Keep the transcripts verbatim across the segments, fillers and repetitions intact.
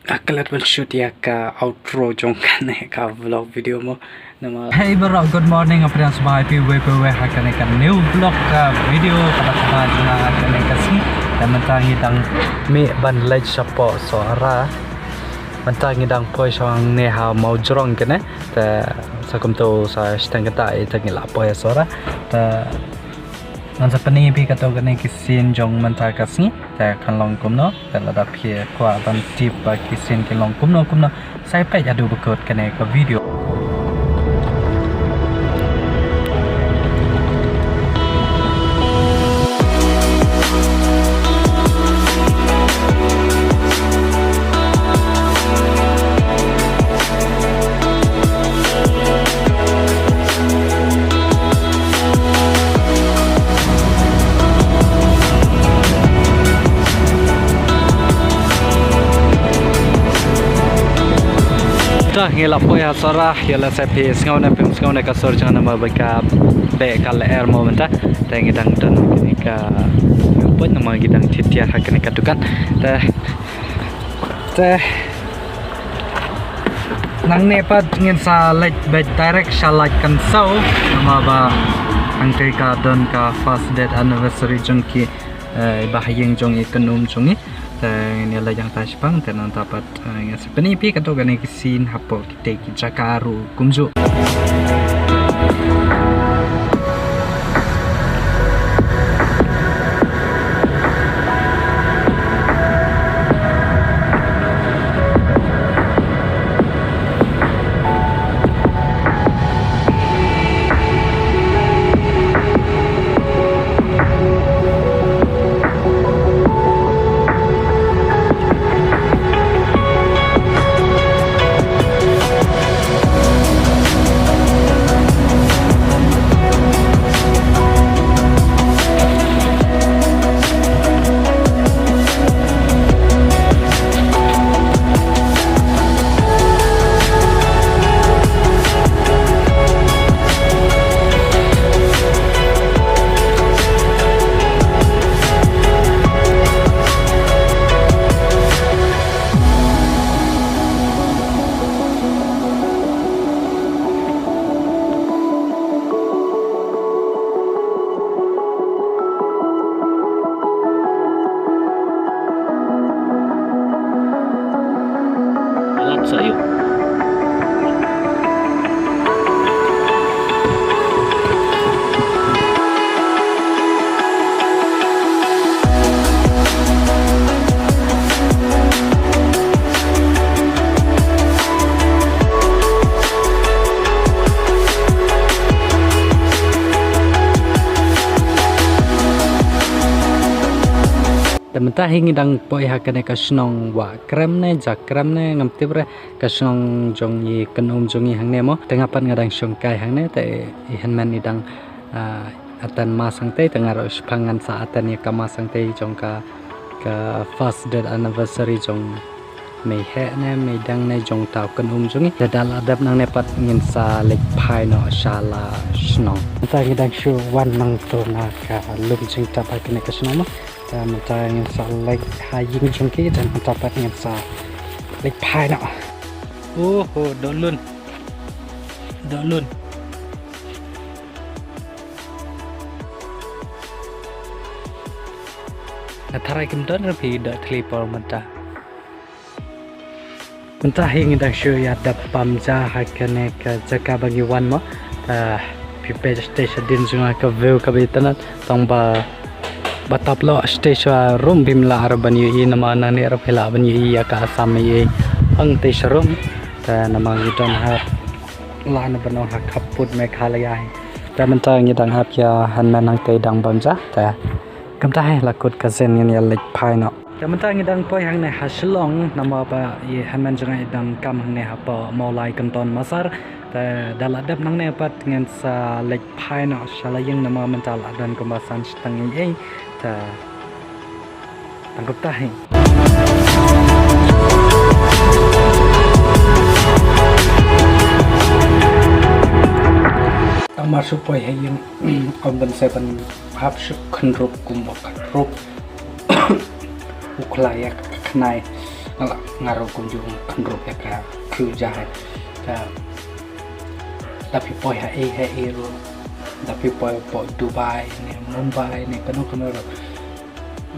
Nga klet ban shoot ïa ka outro jong kane ka vlog video mo. Namar, hey baroh, good morning, nga pdiang sngewbha ïa phi uwei pa uwei ha kane ka new vlog, ah, video kaba kaba jong nga ha kane ka sngi. Te mynta ngi dang mih ban leit shapoh Sohra. Mynta ngi dang poi sha hangne ha Mawjrong kane. Te sa kumto sa shiteng kata ïa te ngi la poi ha Sohra. Te ngan sa pyni ïa phi kato kane ki scene jong mynta ka sngi. Te kan long kumno, te lada phi kwah ban tip ba ki scene ki long kumno kumno, sa ïa peit haduh ba kut kane ka video. Te ngi la poi ha Sohra, ïa lehse phi sngew ne phim sngew ne ka sur jong nga namar ba ka beh ka lyer mo mynta. Te ngi dang don kane ka, ngi poi namar ngi dang tiar ha kane ka dukan. Te Te nangne pat ngin sa leit beit direct sha Laitkynsew, namar ba hangtei ka don ka first death anniversary jong ki, eh, i bahaïing jong i kynum jong i. Te ngin ïa leit hangta shaphang, te nangta pat, eh, ngin sa pyni ïa phi kato kane ki scene hapoh kitei ki jaka ruh kumjuh. Alat sa yu. Te mynta hi ngi dang poi ha kane ka shnong Wahkrem ne Jakrem ne ngam tip re, ka shnong jong i kynum jong i hangne mo. Te nga pat nga dang shong kai hangne te i hynmen i dang, ah, attend mass hangtei, te nga ruh shaphang ngan sa attend ïa ka mass hangtei jong ka, ka first death anniversary jong mei heh ne mei dang ne jong uta u kynum jong i. Te da la dep nangne pat ngin sa leit phai noh sha la shnong. Mynta ngi dang shu wan nangto na ka lum jingtap ha kane ka shnong mo. Te mynta ngin sa leit ha ïing jong ki, te mynta pat ngin sa leit phai noh. Oho, doh lun. Doh lun. Nga tharai kim don re phi doh thli por mynta. Mynta hi ngi dang shu ïa dep bam ja ha kane ka jaka ba ngi wan mo. Te phi peit shatei shadien jong nga ka view kaba itynnad. Tang ba, ba tap lok shatei sharum phim lah ruh ban ïohi namar nangne ruh phi lah ban ïohi ïa ka Assam ïa hangtei sharum. Te namar ngi don ha, lah na ban ong ha khappud Meghalaya hi. Te mynta ngi dang hap ïa hynmen hangtei dang bam ja. Te kumta hi la kut ka sien ngin ïa leit phai noh. Te mynta ngi dang poi hangne ha Shillong namar ba i hynmen jong nga i dang kam hangne hapoh Mawlai Kynton Massar. Te da la dep nangne pat ngin sa leit phai noh sha la ïing namar mynta la don kumba san shiteng eiei. Te tang kumta hi. Tang mar shu poi ha ïing, ym ban sa ban hap shu khynrup kumba khynrup. u khlaiñ ïa ka khnai. Nga la nga ruh kumjuh nga khynrup ïa ka khlieh jahaj. Ka da phi poi ha ei ha ei ruh, da phi poi poi Dubai ne Mumbai ne kano kano ruh,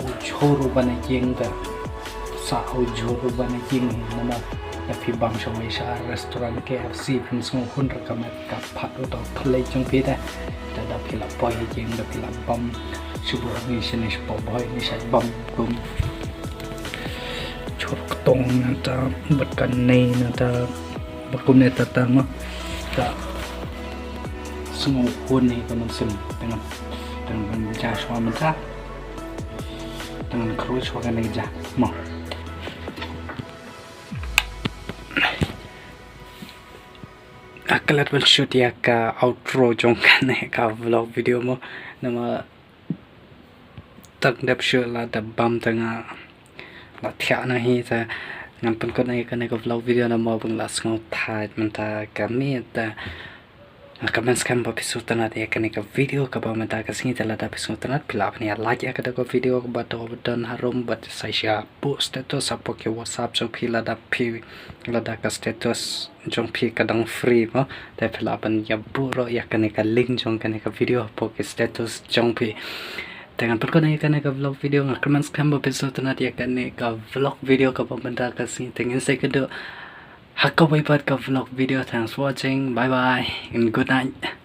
u jhur u ban ïeng ka sa u jhur u ban ïeng namar da phi bam shawei sha restaurant K F C phin sngew hun ra ka met ka phat u tau khlei jong phi da. Da da phi la poi ïeng da phi la bam shu bor ni shane shu poi bhoi ni shai bam kum chur ktong nata bad ka nei nata bad kumne tata ma ta sngew hun ni ka mynsiem. Tang tang ja shwa mynta tang khrui shwa ka nei ja ma. Nga klet ban shoot ïa ka outro jong kane ka vlog video mo. Namar tang dep shu la da bam tang nga la thiah na hi ta ngan pynkut na ïa kane ka vlog video namar ba nga la sngewthait mynta ka miet ta. Nga kmen skhem ba phi sngewtynnat ïa kane ka video kaba mynta ka sngi te lada phi sngewtynnat phi lah ban ïa like ïa kata ka video kaba doh ba don harum bad sa sha buh status hapoh ki WhatsApp jong phi lada phi lada ka status jong phi ka dang free mo. Te phi lah ban ïa buh ruh ïa kane ka link jong kane ka video hapoh ki status jong phi. Te ngan pynkut na ïa kane ka vlog video nga kmen skhem ba phi sngewtynnat ïa kane ka vlog video kaba mynta ka sngi te ngin sa ïakynduh ha kawei pat ka vlog video. Thanks for watching. Bye bye and good night.